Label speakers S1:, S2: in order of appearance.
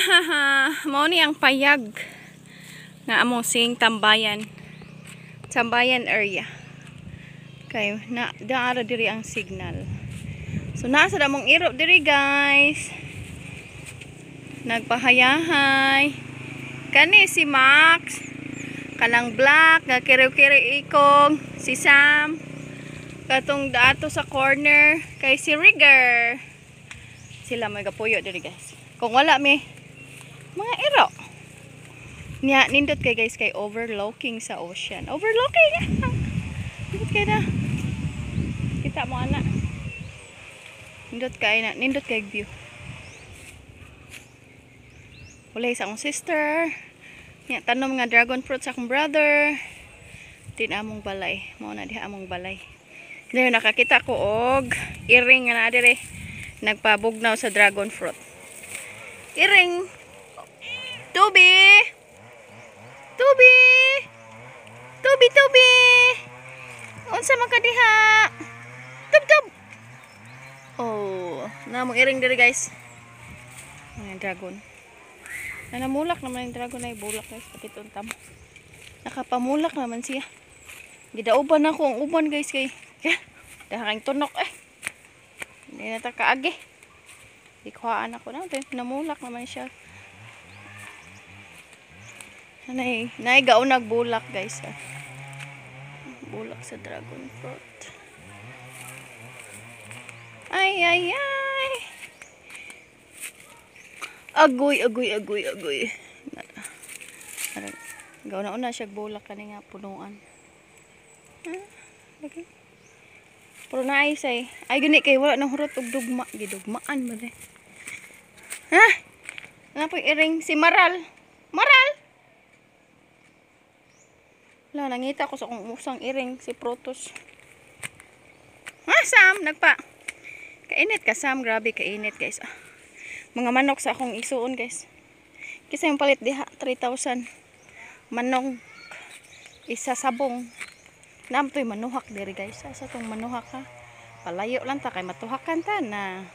S1: Ha mao ni ang payag nga among sing tambayan. Tambayan area. Kay na daara diri ang signal. So naa sa among iro diri, guys. Nagpahayahay. Kani si Max, kanang black nga kiriw-kiri ikong, si Sam katong dato sa corner, kay si Rigger. Sila may gapuyo diri, guys. Kung wala mi mga iro. Nya nindot kay, guys, kay overlooking sa ocean. Overlooking. Nindot kay na. Kita mo ana. Nindot kay na, nindot kay view. Wala sa akong sister. Nya tanom nga dragon fruit sa akong brother. Din among balay. Mao na diha among balay. Ngayon nakakita ko og iring nga naa dire. Nagpabugnaw sa dragon fruit. Iring. Tubi. Tubi. Tubi, tubi. Unsa man ka diha? Tub tub. Oh, namong iring diri, guys. Mga dragon. Na namulak naman yung dragon ay bulak, guys, pakit untam. Nakapamulak naman siya. Gidauban ako ang uban, guys, kay dahang tunok eh. Hindi na ta kaagi. Ikuhaan ako na. Namulak naman siya. Nay, nay gaunag bulak, guys. Ah. Bulak sa dragon fruit. Ay, ay, ay. Agoy, agoy, agoy, agoy. Gauna-una siya bulak kani nga punuan. Ah, lagi. Pero naay say. Ay gani kay wala nang hurot og dugma, gidugmaan man eh. Ha? Ano po iring si Maral? Maral! Wala, nangita ko sa akong usang iring si Protos. Ha, Sam, nagpa. Kainit ka, Sam. Grabe, kainit, guys. Ah. Mga manok sa akong isuon, guys. Kasi yung palit diha, 3,000. Manok. Isa sabong. Naam to'y manuhak diri, guys. Asa tong manuhak ha? Palayo lang ta kay matuhakan ta na.